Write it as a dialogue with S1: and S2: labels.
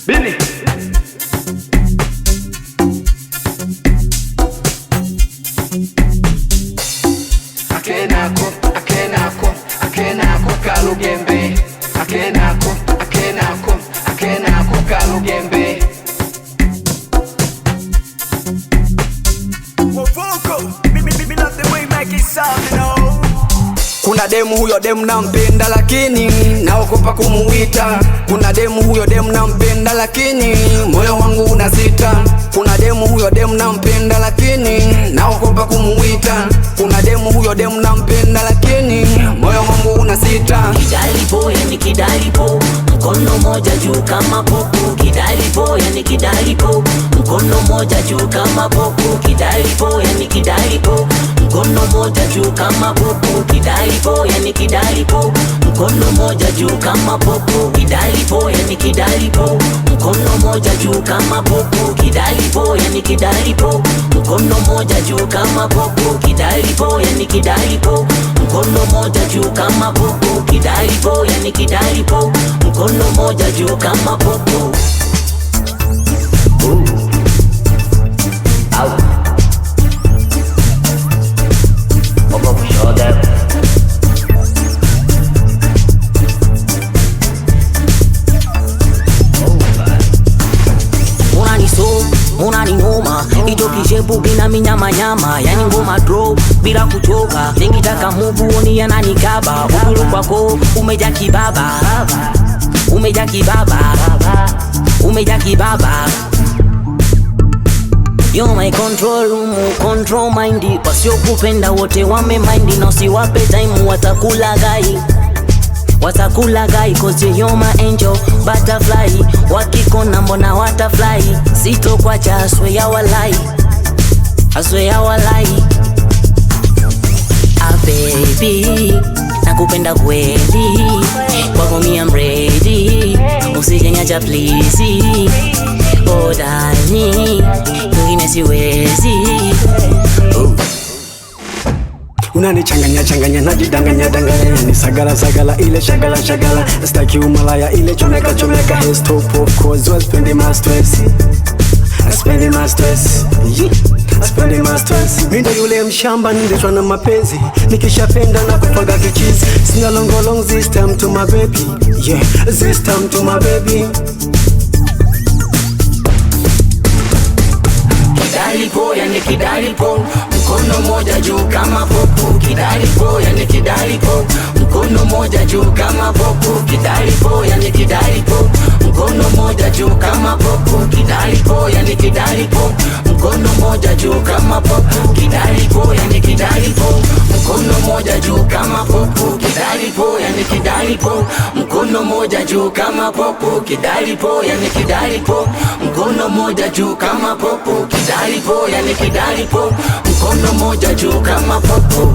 S1: Billy. Akenako, akenako, akenako kalugembe. Akenako, akenako, akenako kalugembe.
S2: Kuna demu huyo demu nampenda lakini naogopa kumuita. Kuna demu huyo demu nampenda lakini moyo wangu unasita. Kuna demu huyo demu nampenda lakini naogopa kumuita. Kuna demu huyo demu nampenda lakini moyo wangu unasita.
S3: Kidalipo yani kidalipo, mkono moja juu kama popo. Kidalipo yani kidalipo, mkono moja juu kama popo. Kidalipo yani kidalipo, mkono moja juu kama popo. Kidalipo yani kidalipo, mkono moja juu kama popo. Kidalipo yani kidalipo, mkono moja juu kama popo. Kidalipo yani kidalipo, mkono moja juu kama popo. Kidalipo yani kidalipo, mkono moja juu kama popo. Kidalipo yani kidalipo, mkono moja juu kama popo. Unani noma icho kishepu kina minyama nyama, yani ngoma draw bila kuchoka. Nikitaka move oni yananikaba, ukulu kwako umeja kibaba, umeja kibaba, umeja kibaba. You're my control room, control mind. Wasiokupenda wote wame mind, na usiwape time watakula gai. Watakula gai, cause you're my angel, butterfly. Wakikona mbona watafly. Sitokuacha, I swear walai, I swear walai. Ah baby, nakupenda kweli, kwako mi I'm ready, usijeniacha please. Oh darling, mwingine siwezi. Oh.
S4: Unanichanganya changanya najidanganya danganya, ni sagala sagala ile shagala shagala, sitaki umalaya ile chomeka chomeka. Hey stop of course, was spending my stress, I spending my stress, yeah, I spending my stress. Mimi ndo yule mshamba nilishwa na mapenzi, nikishapenda na kupaga kichizi. Sina longo long this time to my baby, yeah, this time to my baby.
S2: Kidalipo yani kidalipo, mkono moja juu kama popo. Kidalipo yani kidalipo, mkono moja juu kama popo. Kidalipo yani kidalipo, mkono moja juu kama popo. Kidalipo yani kidalipo, mkono moja juu kama popo. Kidalipo yani kidalipo, mkono moja juu kama popo. Kidalipo yani kidalipo, mkono moja juu kama popo. Kidalipo yani kidalipo, mkono moja juu kama popo. Kidalipo yani kidalipo, mkono moja juu kama popo.